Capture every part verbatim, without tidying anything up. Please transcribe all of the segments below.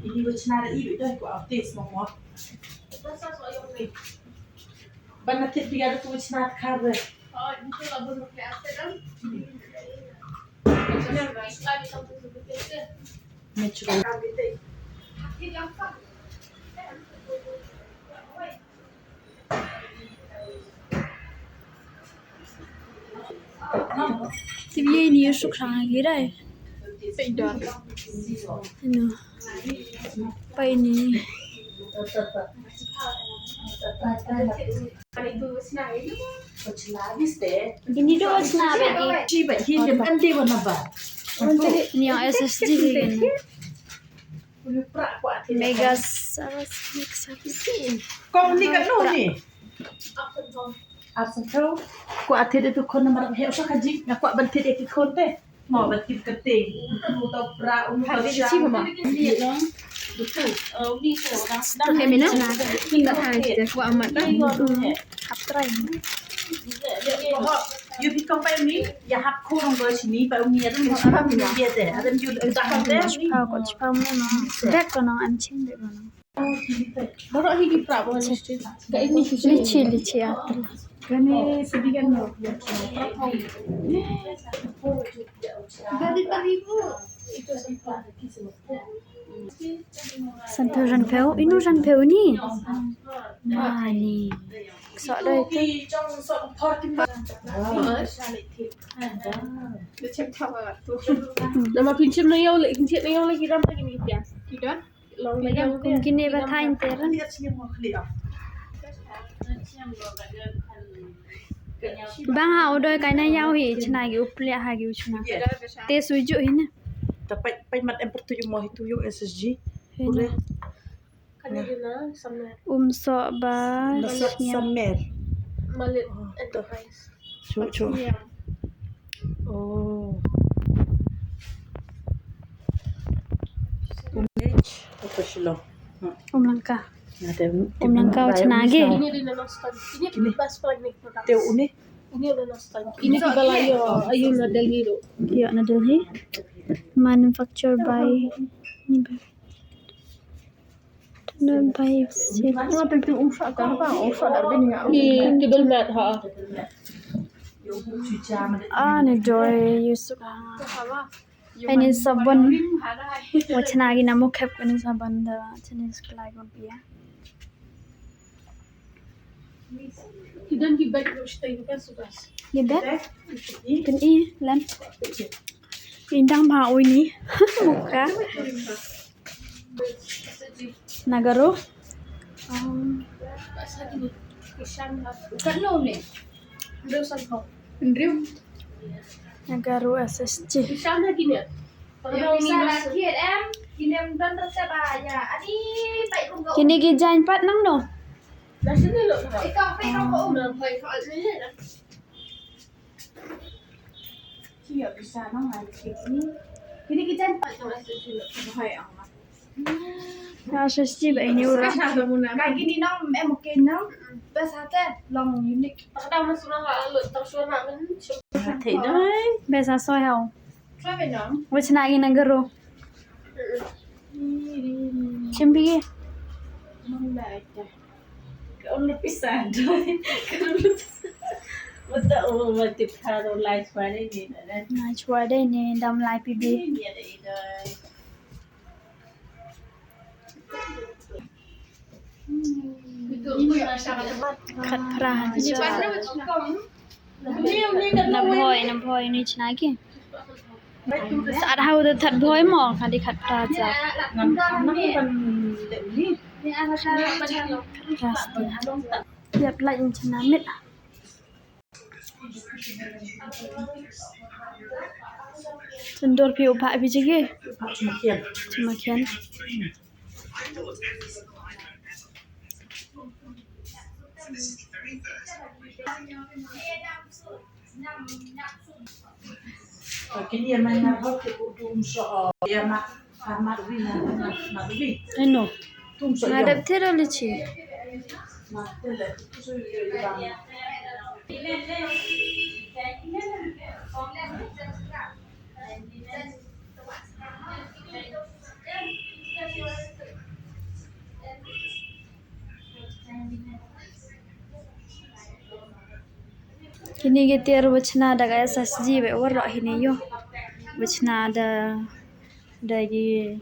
Ini wachna da i da ko afte smo mo. Ban na tip biar tu wachna khar re. Tip ye ini yu suk sang agi dai. Pek dor. Ino. Pa ini. Ini do wachna bagi. Chi ba hi de kan de wana ba. Ni S S D ni. Mega Service, Mega Service. Kong ni ka no ni. Arsan kau. Ko athe de tu kon namar he so kaji. Nga ko ban the de ki kon te. Mo ban tip ka te. Mu to pra, mu to sha. Betul. Oh, ni ko. Kin da hai kita ko amat dah. Hap try. Yu ki kong pai mi, ya hap ko rong ko sini, pai umi ya tu mi hap mi ya te. Ada yu dah kan te. Chipau ko chipau mana. Dek ko nang anching dek ko nang. Baru hi di pra bo ni. Ka ini lychee, lychee apple. Kane sedih kan no. Dari tadi bu. Santo jan peo, inu jan peo ni. Mani. Sok doi tu. Nama pinchim na yau le, pinchim na yau le kiram lagi ni pia. Kiram. Kum kine ba thain te ran. Bang ha u doi kai na yau hi chna gi u pliah ha gi u chna. Te suju hi na. Ta pai pai mat em pertu mo hi tu yung S S G. Hi na. Pure. Um so ba. Samer. Malit Enterprise. Chu chu. Oh. Umlangka. Umlangka u chna gi. Te une. Ini ki bala yo ayu na Delhi ro. Yo na Delhi. Manufacture by Not by Ki table mat ha. Ah, ni doi yu suk ha. Ani sabon. Wa chna gi na mo khep ani sabon da chna sklai ko pia. Ki bag. Kan i lam. Indang ma oi ni. Muka. Nagaro. Um, Nagaro S S G. Kine ki jaiñ pat nangno? Na sesti ba ini ura. Ka kini nang em ke nang. Bas hate long unique. Bas ha soi hau. Wach na ina garo. Chimbi. Ka un pisa doi. Ka un pisa. Wata o wati pharo lai chwa dei ni na. Lai chwa dei ni dam lai pibi. Ni ada idoi. Khatphra. Na bhoi, na bhoi ni chna ki. Sa at hau da that bhoi mo, ka di khatphra cha. Khatphra. Yap lai in chna mit. Tun dor phi u phah phi jiki. Chuma khian. Eno. Nga dep thero lichi. Kine ki tiar ba chna da ka S H G ba waroh hini ïoh. Ba chna da, da ki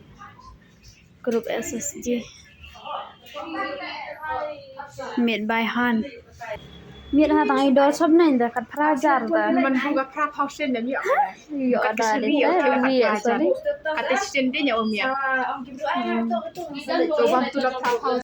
group S H G. Made by hand. Made ha tang i dor sop nai da khatphra hajar da. Man bu ka phra phaw sien da mi. Ïoh da de. Wi, sorry. Kate sien de nya o mi. To bam tu da phra phaw.